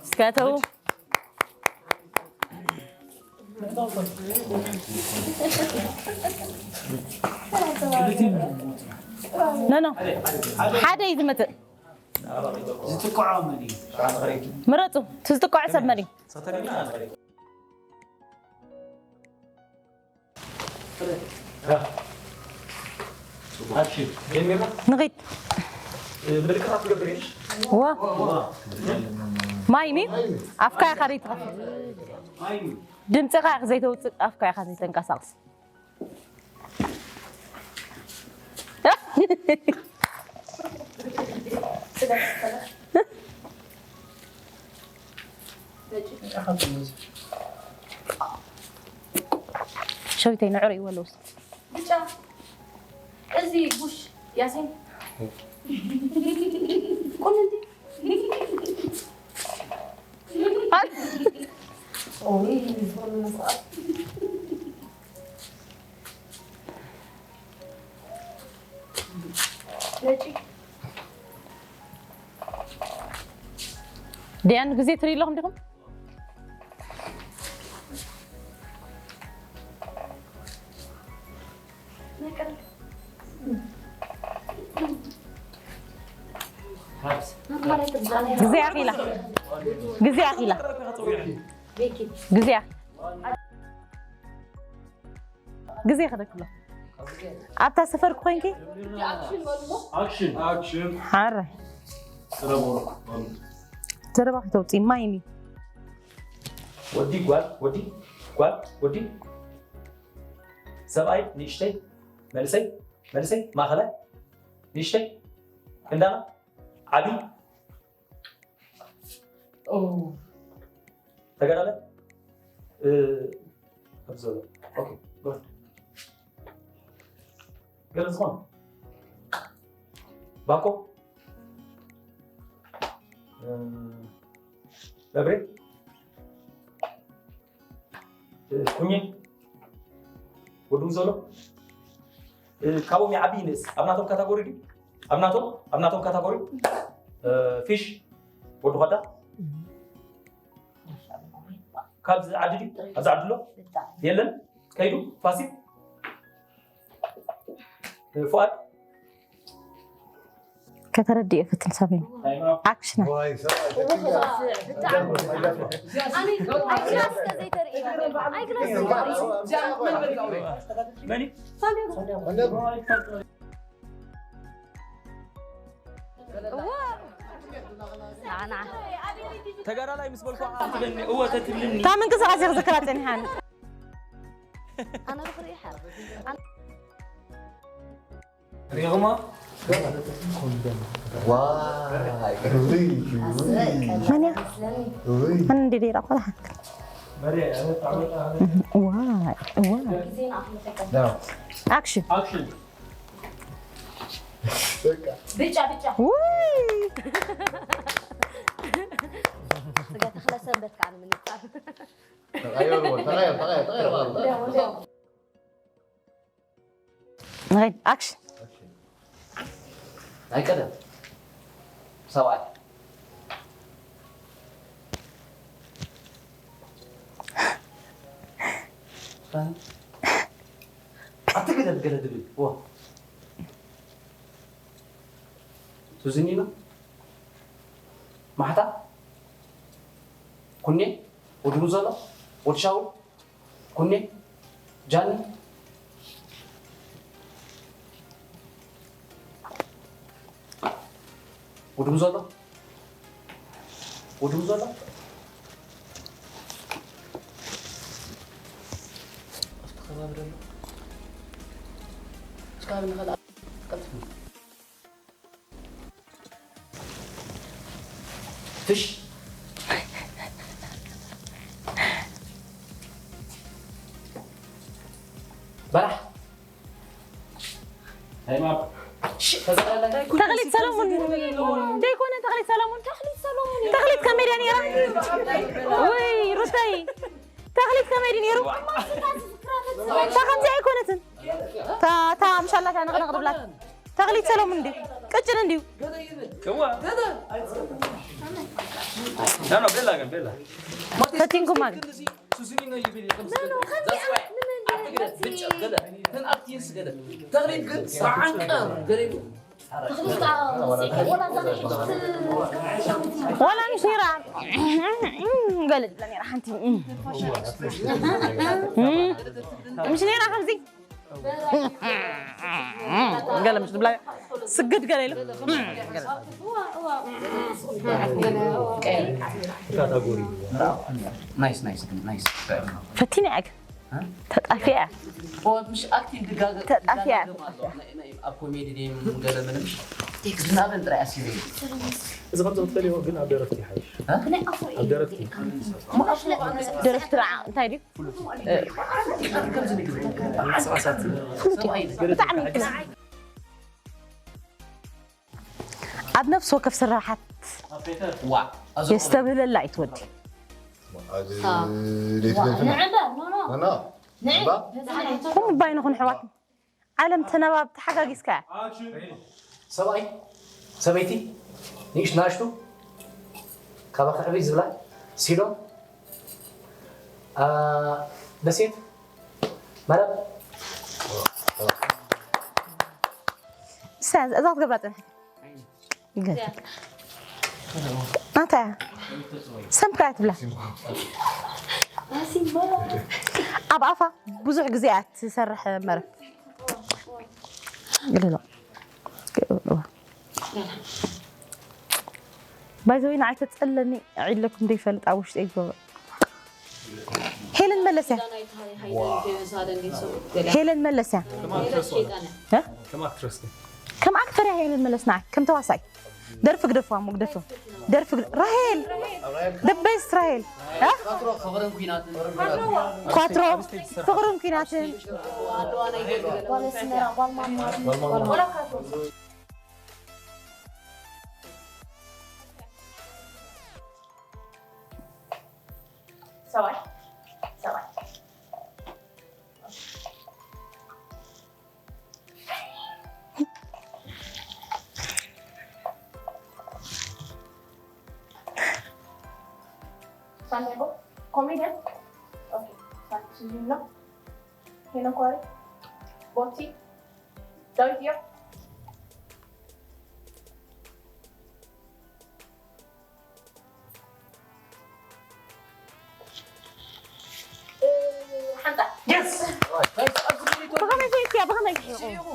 እስከ ተው። ኖ፣ ኖ። ሓደ እዩ ዝመጽእ። ዝጥቅዖ መን እዩ? ምረጹ። እቲ ዝጥቅዖ ሰብ መን እዩ? ንኺድ። ምልክታት ትገብር እየሽ? ዋ። ማይሚ፣ ኣፍካ ኢኻ ዘይትኸፍት። ድምፅኻ ኢኻ ዘይተውፅእ፣ ኣፍካ ኢኻ ዘይተንቀሳቕስ። ሸዊተይ ንዕሮ ይወለውስ። ብጫ። እዚ ቡሽ ያሲን። ቁንንቲ። ኦይ፣ ፎርም መስራት። ነጭ። ደያን ግዜ ትርኢ ኣለኹም ዲኹም? ግዜ ኣኺላ። ግዜ ኣኺላ። ግዜ ኣኺላ። ግዜ ክደክሎ ኣብታ ሰፈር ኮይንኪ ኣክሽን ኣክሽን ኣክሽን ሓረ ዘረባ ከተውፅኢ ማይሚ ወዲ ጓል ወዲ ጓል ወዲ ሰብኣይ ንእሽተይ መንእሰይ መንእሰይ ማእኸላይ ንእሽተይ ክንዳና ዓቢ ተጋዳላይ ኣብዚ ዘሎ ኦኬ ጎድ ገለ ዝኾነ ባኮ መብሬ ኩኝ ወዱ ዘሎ ካብኦም ይዓቢ ይንእስ ኣብ ናቶም ካታጎሪ ድዩ ኣብ ናቶም ኣብ ናቶም ካታጎሪ ፊሽ ወዱ ኸዳ ካብዚ ዓዲ ድዩ ኣብዚ ዓዲ ኣሎ የለን ከይዱ ፋሲል ፍኣድ ከተረድእ ፈትን ሳቢና ኣክሽና ተጋዳላይ ምስ በልኩ ትብለኒ እወ ተትብልኒ ካብ ምንቅስቃሴ ክዝክራ ጸኒሓኒ ኣነ ብክርኢ ሓር ሪኹሞ ዋይ እውይ እውይ መን እያ እውይ መን እንዲ ደይራ ቆላ ሓንክ ዋይ ዋይ ዳው action በቃ ብጫ ብጫ ውይ ስጋ ተኽለ ሰንበት ከዓ ንምንጻር ተቀየሩ ተቀየሩ ተቀየሩ ተቀየሩ ንኸይድ action ናይ ቀደም ሰብኣይ ኣቲ ገለ ገለ ድብል ዎ ትዝኒና ማሕታ ኩኔ ወድሙ ዘሎ ወዲ ሻውል ኩኔ ጃኒ ውድም ዘሎ ውድም ዘሎ ፍሽ በራሕ ተኽሊት ሰለሙን ዘይኮነ ተኽሊት ሰለሙን ተኽሊት ከመይ ድያ ነይራ ወይ ሩታይ ተኽሊት ከመይ ድዩ ነይሩ እታ ከምዚ ኣይኮነትን እታ ምሻላታ ነቕነቕ ትብላት ተኽሊት ሰለሙን ድዩ ቅጭን እንዲዩ። እዋ። No, no, ቤላ ግን ቤላ። ፈቲንኩማ ግን። ተኽሊት ግን ሰዓንቀ ገለ ዋላ ምሽ ነይራ ገለ ትብላ ነይራ ሓንቲ ምሽ ነይራ ከምዚ ገለ ምሽ ትብላ ስግድ ገለ ኢሉ ናይስ ናይስ ግን ናይስ ፈቲነ እያ ግን ተጣፊያ እያ ምሽ ኣክቲንግ ድጋገ ተጣፊያ ኣብ ኮሜዲ ዴም ገለ ምንም ዝናብን ጥራይ ኣሲበ እዚ ከምዚ ክትፈልይዎ ግን ኣብ ደረፍቲ ይሓይሽ ኣብ ደረፍቲ ደረፍቲ ርዓ እንታይ ድዩ ምንቅስቃሳት ብጣዕሚ ይክላ ኣብ ነፍሲ ወከፍ ስራሓት ዋ የስተብህለላ ኣይትወዲ ንዕምበር ኖ ኖ ኖ ንዕ ኩምባይ ንኹን ኣሕዋት ዓለም ተነባብ ተሓጋጊዝካ ሰብኣይ ሰበይቲ ንእሽ ናሽቱ ካባኻ ዕብይ ዝብላ ሲዶም ደሴት መረብ እዛ ክትገብራ ፅንሐት ናታ ሰምፕራ ትብላ ኣብ ኣፋ ብዙሕ ግዜ እያ ትሰርሕ መረብ ባይዘወይ ንዓይ ተፀለኒ ዒለኩም ደይፈልጥ ኣብ ውሽጢ ይገብሮ ሄለን መለስ እያ ሄለን መለስ እያ ከም ኣክተር እያ ሄለን መለስ ንዓይ ከም ተዋሳይ ደርፊ ግደፉ ኣሞ ግደፉ ደርፊ ግደ ራሄል the best ራሄል እ? ኳትሮ ፍቕርን ኲናትን ሰብኣይ ሰብኣይ ሳንቲያጎ ኮሜድያን ሳንቲያጎ ሄኖክ ዋሪ ቦቲ ዳዊት እዮም። ሓንታ ብኸመይ ዘይትያ ብኸመይ ትስሕቑ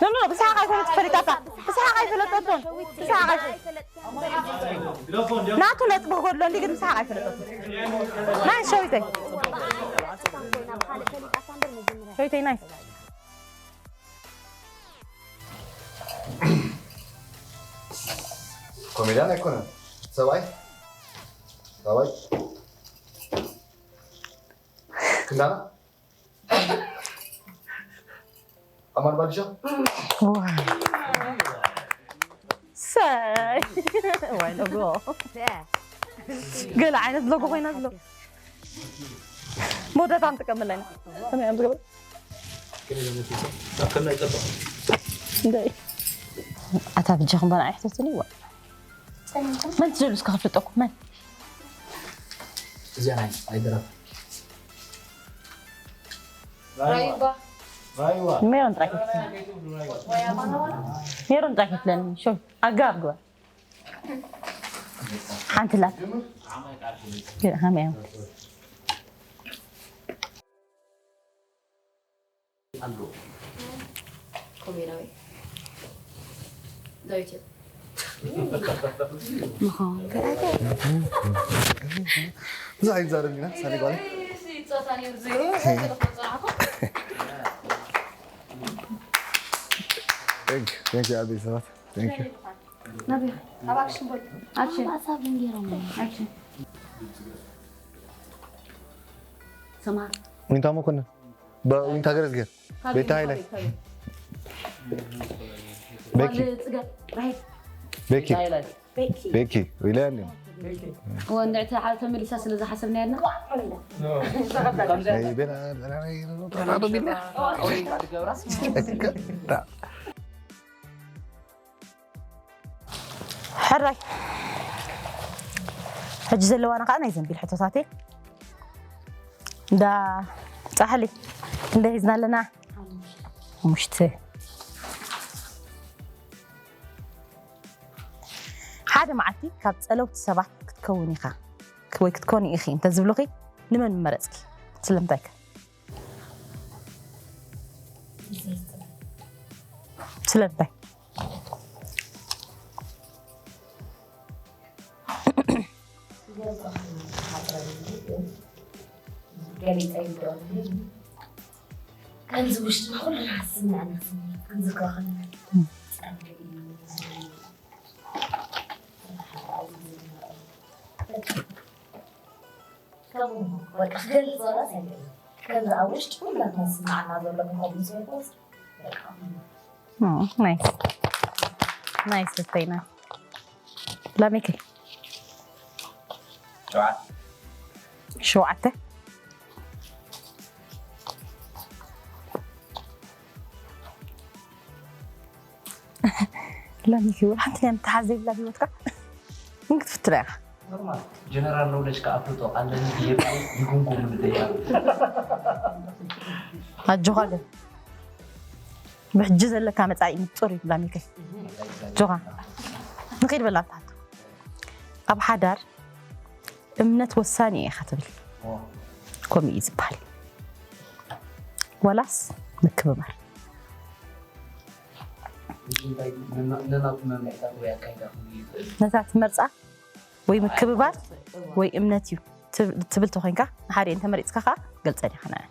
ኖ ኖ ብስሓቕ ኣይኮነት ፈሊጣታ ብስሓቕ ኣይፈለጠቶን ብስሓቕ ኣይፈለጠ ናቱ ነጥቢ ክጎድሎ እንዲ ግን ብስሓቕ ኣይፈለጠቶን ናይ ሸዊተይ ሸዊተይ ናይ ኮሜድያን ኣይኮነን ሰብኣይ ሰብኣይ ክንዳና ኣማን ባልሻ ሰይ ዋይ ሎጎ ገለ ዓይነት ሎጎ ኮይና ዝሎ መወዳእታ ንጥቀመላ ኢና ከመይ እዮም ዝገብሩ ከምና ይጠብቕ እንደይ ኣታ ብጃኹም በና ኣይሕተትኒ ዋ መን ትደሉ እስከ ክፍልጠኩም መን እዚኣ ናይ ኣይደረፍ ራይባ ራይዋ ሜሮን ጥራይ ከፍትለኒ ወይ ኣማና ዋና ሜሮን ጥራይ ከፍትለኒ ሾ ኣጋብ ግበር ሓንቲ ላት ሃመያ ኮሜዳዊ ዳዊት እዩ። ብዙሕ ኣይዛረብ ኢና ሳሌ ጓለ ጾታ ነይሩ ዝገበረ ዝረኽቦ ጽናሕኩም Thank you, thank you ዓበይቲ ሰባት thank you ኣብ ኣክሽን ቦል ኣክሽን ሓሳብ እንጌሮም ኣክሽን ሰማር ዊንታ መኮንን በዊንታ ገረዝገር ቤታ ሃይለ ቤኪ ጽገብ ራሄል ቤኪ ቤኪ ዊላ ያለ ወንድዕቲ ሓደ ተመሊሳ ስለ ዝሓሰብና ያልና ቤላ ገብራስ ጨካ ሕራይ። ሕጂ ዘለዋና ከዓ ናይ ዘንቢል ሕቶታት እየ። እንዳ ጻሕሊ፣ ክንደይ ሒዝና ኣለና? ሓሙሽተ። ሓደ መዓልቲ ካብ ጸለውቲ ሰባት ክትከውን ኢኻ ወይ ክትኮኒ ኢኺ እንተዝብሉኺ፣ ንመን ምመረጽኪ? ስለምንታይ ከ? ስለምንታይ? ገሊፀ ይብሎ። ከምዚ ውሽጥና ኩልና ዝስምዐና ስምዒት ክንዝክሮ ከለና ጸርጊ እዩ። ከምኡ በቃ ክገልጾ ራስ ኣይደለም። ከምዚ ኣብ ውሽጢ ኩላትና ዝስምዓና ዘሎ ክኸውን ስለ ዝኾነ በቃ ናይስ ናይስ ልተይና ላሚከይ ሸውዓተ ሸውዓተ ላሚከይ ወላ ሓንቲ ናይ ምትሓዝ ዘይብላ ብሂወትካ ግን ክትፍትና ኢኻ ኖርማል ጀነራል ኖውለጅ ከኣ ኣፍልጦ ኣለኒ ብዬ ይጉምጉም ንደያ ኣጆኻ ግን ብሕጂ ዘለካ መጻኢ ንጹር እዩ ላሚከይ ኣጆኻ ንኺድ በላ ኣብታ ሕቶ ኣብ ሓዳር እምነት ወሳኒ እዩ ኢኻ ትብል ከምኡ እዩ ዝበሃል ዋላስ ምክብባር ነናቱ መምርሕታት ወይ ኣካይዳ ክህሉ ይኽእል ነታ ትመርጻ ወይ ምክብባር ወይ እምነት እዩ ትብ- ትብል ተኮይንካ ንሓደ እንተመሪጽካ ከዓ ገልጸን ኢኻ ንዐን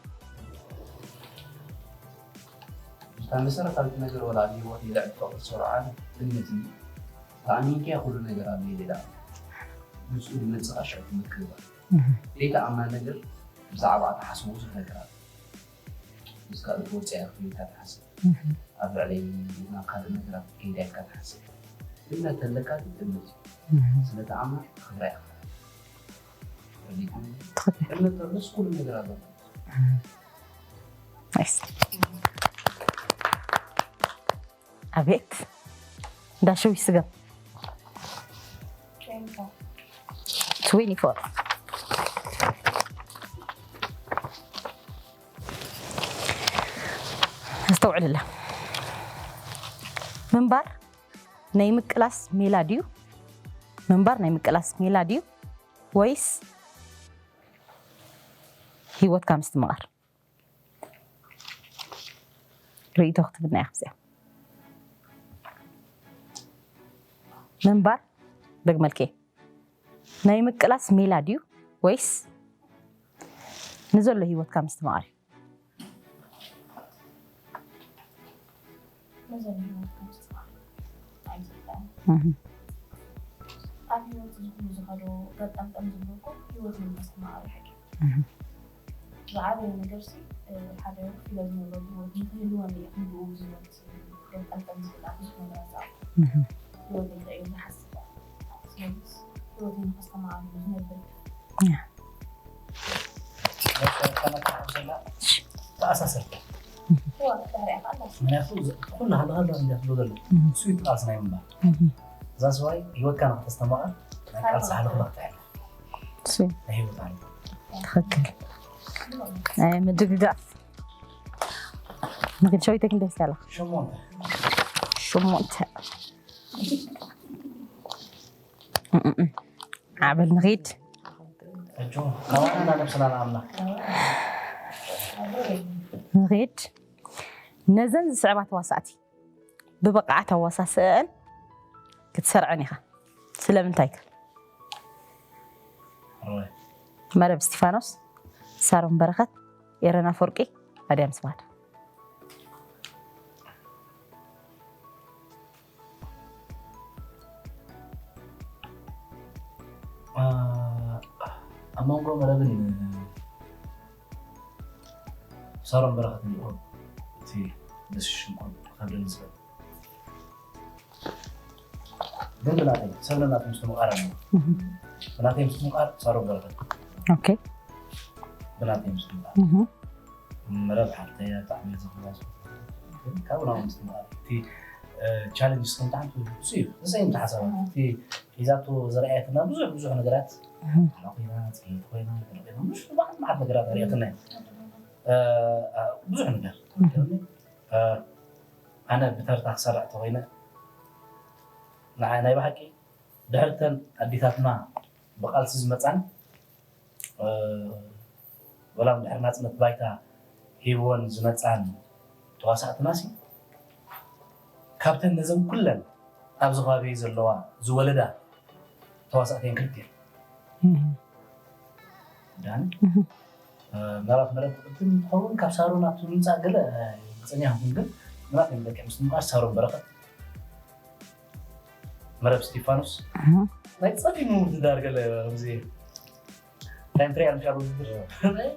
እታ መሰረታዊት ነገር ወላ ኣብ ህይወት የልዕል ተኽእሎ ሰርዓን እምነት እዩ ተኣሚንካያ ኩሉ ነገር ኣብ ሜዳ ምስኡ ዝመፅእ ኣሻቱ ምክብባር ዘይተኣምና ነገር ብዛዕባ ተሓስቡ ብዙሕ ነገር ኣሎ ምስ ካልኦት ወፂኣ ክፍልካ ትሓስብ ኣብ ልዕለይ ናብ ካልእ ነገራት ከይዳ ኢልካ ትሓስብ እምነት ተለካ እምነት እዩ ስለተኣምና ክብራ ይኽእል እምነት ተርስ ኩሉ ነገር ኣሎ ናይስ ኣቤት እንዳሸው ይስገም twenty-four ኣስተውዕልላ ምንባር ናይ ምቅላስ ሜላ ድዩ ምንባር ናይ ምቅላስ ሜላ ድዩ ወይስ ሂወትካ ምስትምቓር ርእይቶ ክትብና ኢኻ ኣብዚኣ ምንባር ደግመልኪ ናይ ምቅላስ ሜላ ድዩ ወይስ ንዘሎ ሂወትካ ምስትምቓር እዩ ነዞም ህይወት ከምፅባቕ ኣይፅልእን ኣብ ህይወት ዝኩሉ ዝኸዶ ገጠምጠም ዝብሎ እኮ ህይወት የምስተማቐሪ ሓቂ ዝዓበየ ነገር ሲ ሓደ ፊለ ዝነበሩ ህይወት ንክህልወኒ እየ ክንድኡ ዝህይወት ገጠምጠም ዝብል ኣብ ብዙሕ ነገራት ዝኣ ህይወት እንታይ እዩ ዝሓስብ ስለዚ ህይወት ንከስተማቐሪ ዝነብር ተኣሳሰር ምክንያቱ ኩሉ ሃለሃለ እንዲያ ትብሎ ዘሎ እሱ ይጥቃስ ናይ ምንባር እዛ ሰብኣይ ህይወትካ ንክተስተማቐር ናይ ቃልሲ ሃለኽለኽ ትሕል ናይ ህይወት ኣለ ትኽክል ምድግጋፍ ንግድ ሸዊተክ እንደስ ያላ ሸሞንተ ሽሞንተ ዓበል ንኺድ ሕጂ ካባና እንዳነብስና ንኣምና ንኺድ ነዘን ዝስዕባ ተዋሳእቲ ብብቕዓት ኣዋሳስአን ክትሰርዐን ኢኻ ስለምንታይ ከ መረብ እስቲፋኖስ ሳሮን በረኸት ኤረን ኣፈወርቂ ኣድያም ስብሃት ኣብ መንጎ መረብን ሳሮን በረኸትን ይኹን እቲ ደስሽንኩን ከብደን ዝፈል ግን ብናተይ ሰብ ነናት ምስትምቓር ኣሎ ብናተይ ምስትምቓር ሳሮን በረኸት ኦኬ ብናተይ ምስትምቓር መረብ ሓፍተያ ብጣዕሚ ዘኽብራ ካብኡ ናብ ምስትምቓር እቲ ቻለንጅ ስከምጣን ብዙ እዩ። እዚ እንታይ ሓሳባት እቲ ሒዛቶ ዘርኣየትና ብዙሕ ብዙሕ ነገራት ሓላ ኮይና፣ ጽልት ኮይና፣ ገለ ኮይና፣ ብዙሕ መዓት መዓት ነገራት ኣርእያትና እያ። እ፣ እ፣ ብዙሕ ነገር። እ፣ ኣነ ብተርታ ክሰርዕ ተኾይነ፣ ንዓ-፣ ናይ ብሓቂ ድሕርተን ኣዴታትና ብቓልሲ ዝመጻን፣ እ፣ ወላ ድሕሪ ናጽነት ባይታ ሂብወን ዝመጻን ተዋሳእትናሲ፣ ካብተን ነዘን ኩለን ኣብዚ ከባቢ ዘለዋ ዝወለዳ ተዋሳእተን ክልተ እየን። እህ። ዳኒ? እህ። እ፣ ምናልባት መረብ ትቕድም ትኸውን፣ ካብ ሳሮን ኣብቲ ምምጻእ ገለ፣ እ፣ ርግጸኛ ኣይኮንኩን፣ ግን ምናልባት ናይ ደቂ ኣንስትዮ ምንባር ሳሮን በረኸት፣ መረብ እስቲፋኖስ፣ እህ። ናይ ጸሊም ምውድዳር ገለ ከምዚ ታይም ትሪያል ምሻል ውድድር። ናይ፣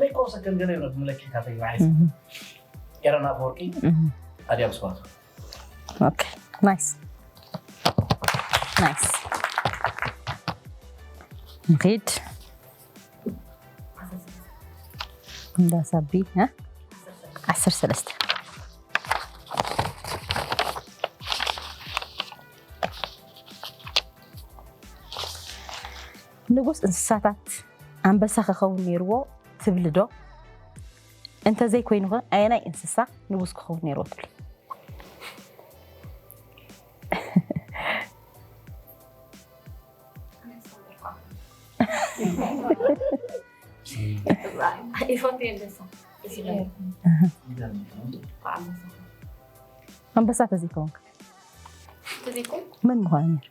ናይ ኮ ሰከንድ ገለ ይብረት መለኪታተይ ባይስ። እህ። ኤረና ኣፈወርቂ፣ እህ። ኣድያም ስዋቶ። ኦኬ፣ ናይስ። ናይስ። ንኺድ። እንዳ ሳቢ፣ እ? ዓሰርተ ሰለስተ። ንጉስ እንስሳታት ኣንበሳ ክኸውን ነይርዎ ትብሊ ዶ? እንተዘይኮይኑኸ ኣየናይ እንስሳ ንጉስ ክኸውን ነይርዎ ትብሊ? ይፈቱ የንበሳ። ኣንበሳ ተዘይከውንካ ተዘይኮን መን ምዃኑ ነይሩ?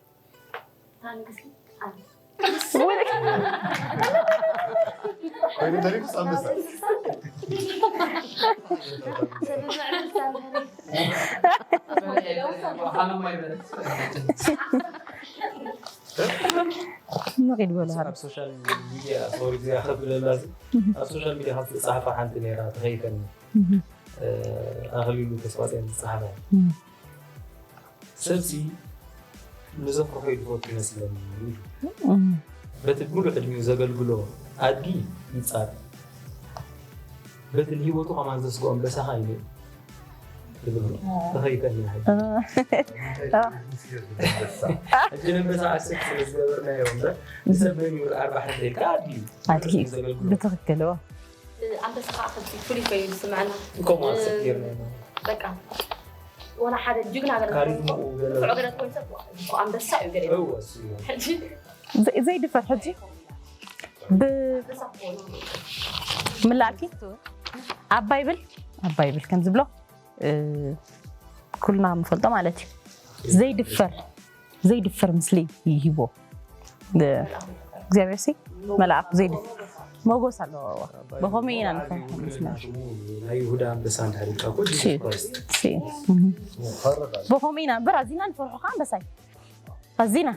ንኺድ በሉ። ኣብ ሶሻል ሚድያ፣ ሶሪ፣ እዚኣ ከብለላ፣ እዚ ኣብ ሶሻል ሚድያ ካብ ዝተጻሕፋ ሓንቲ ነይራ፣ ተኸይፈኒ። ኣኽሊሉ ተስፋጽዮን ዝጸሓፋ። ሰብሲ ንዘፍርሖ እዩ ዝፈቱ ይመስለኒ ኢሉ። በቲ ሙሉእ ዕድሚኡ ዘገልግሎ ኣድጊ ይጻረ፣ በቲ ንህይወቱ ከማን ዘስግኦም በሳኻ ኢሉ ትብል። ተኸይፈኒ ሕጂ። ሕጂ ነንበሳ ኣክሰፕት ስለ ዝገበርናዮ እምበር፣ ንሰብ መን ይውር ኣርባሕተ ኢልካ ኣድጊ እዩ። ኣድጊ እዩ ዘገልግሎ። ብትኽክል፣ እዎ። ኣንበሳ ከዓ ከምዚ ፍሉይ ኮይኑ ዝስምዐና። ከምኡ ኣክሰፕት ጌርና ኢና። በቃ፣ ወላ ሓደ ጅግና ገለ ካሪዝማኡ ገለ። ንፉዕ ገለ ትኮን ሰብ፣ እኮ ኣንበሳ እዩ ገለ። እወ፣ እሱ እዩ። ሕጂ ዘይ-፣ ዘይድፈር ሕጂ ብ-፣ ኣንበሳ ክኾኑ። ምላእኪ ኣብ ባይብል፣ ኣብ ባይብል ከም ዝብሎ፣ እ፣ ኩልና ንፈልጦ ማለት እዩ። ዘይድፈር ዘይድፈር ምስሊ ይህቦ። ብ-፣ እግዚኣብሔር ሲ መልኣኹ ዘይድፈር ሞጎስ ኣለዎ። ብኸመይ ኢና ንፈርሖ ምስ መን? ናይ ይሁዳ ኣንበሳ እንድሕር ኢልካ እኮ ሲ፣ ጂሱስ ክራይስት። ሲ። እህ። ብኸመይ ኢና እምበር ኣዚና ንፈርሖ ከዓ ኣንበሳ እዩ። ኣዚና።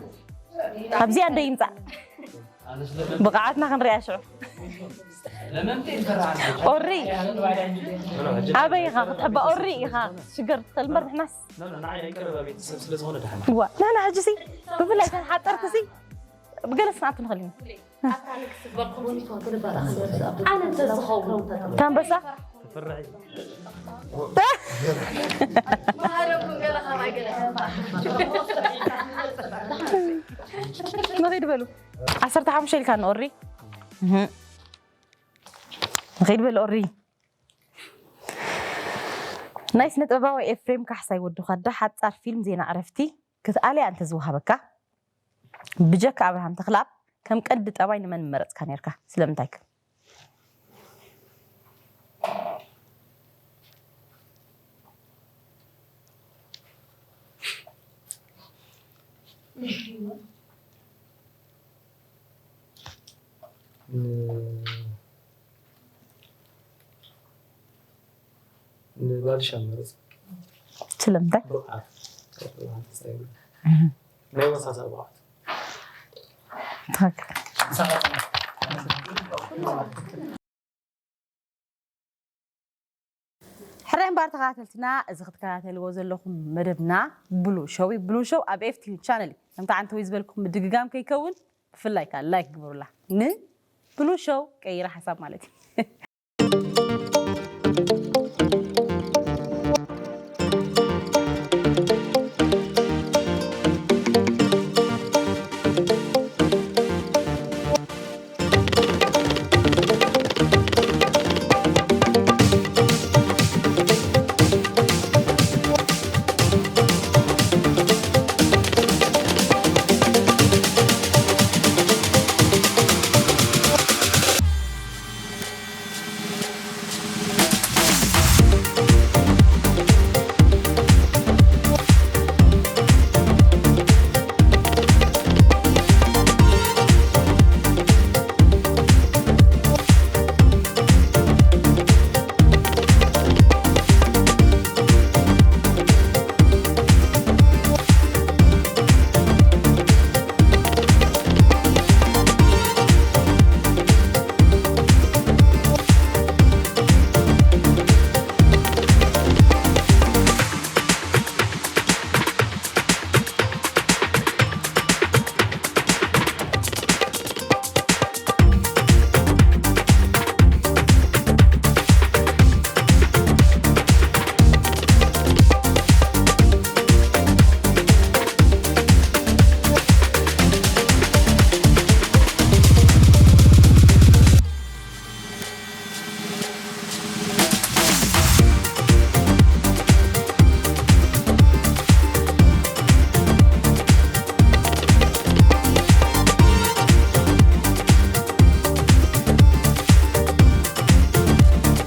ኣብዚኣ እንደ ይምጻእ። ብቕዓትና ክንሪኣ ሽዑ። ኦሪ። ኣበይ ኢኻ ክትሕባ? ኦሪ ኢኻ። ሽገር ትኽእል እምበር ንሕናስ። ንሕና ሕጂ ሲ ብፍላይ እተን ሓጠርቲ ሲ ብገለ ስንኣቱ ንኽእል ኢና። ኣነ እንተዝኸውን ታንበሳ ንኺድ በሉ። ዓሰርተ ሓሙሽተ ኢልካ ንኦሪ። እህ። ንኺድ በል ኦሪ። ናይ ስነ ጥበባዊ ኤፍሬም ካሕሳይ ወዲ ኳዳ ሓጻር ፊልም ዜና ዕረፍቲ ክትኣልያ እንተዝወሃበካ፣ ብጀካ ኣብርሃም ተኽለኣብ ከም ቀንዲ ጠባይ ንመን ምመረጽካ ነርካ? ስለምንታይ ከ? ን-፣ ንባልሻ መረጽ። ስለምንታይ? ብቕዓት። ብቕዓት ስታይል። እህ። ናይ መሳሳብ ብቕዓት። ትኽክል። ሕራይ እምበር ተኸታተልትና፣ እዚ ክትከታተልዎ ዘለኹም መደብና ብሉ ሾው እዩ። ብሉ ሾው ኣብ ኤፍቲቪ ቻነል እዩ። ከምቲ ዓንተወይ ዝበልኩም ምድግጋም ከይከውን ብፍላይ ከኣ ላይክ ግበሩላ። ንብሉ ሾው ቀይረ ሓሳብ ማለት እዩ።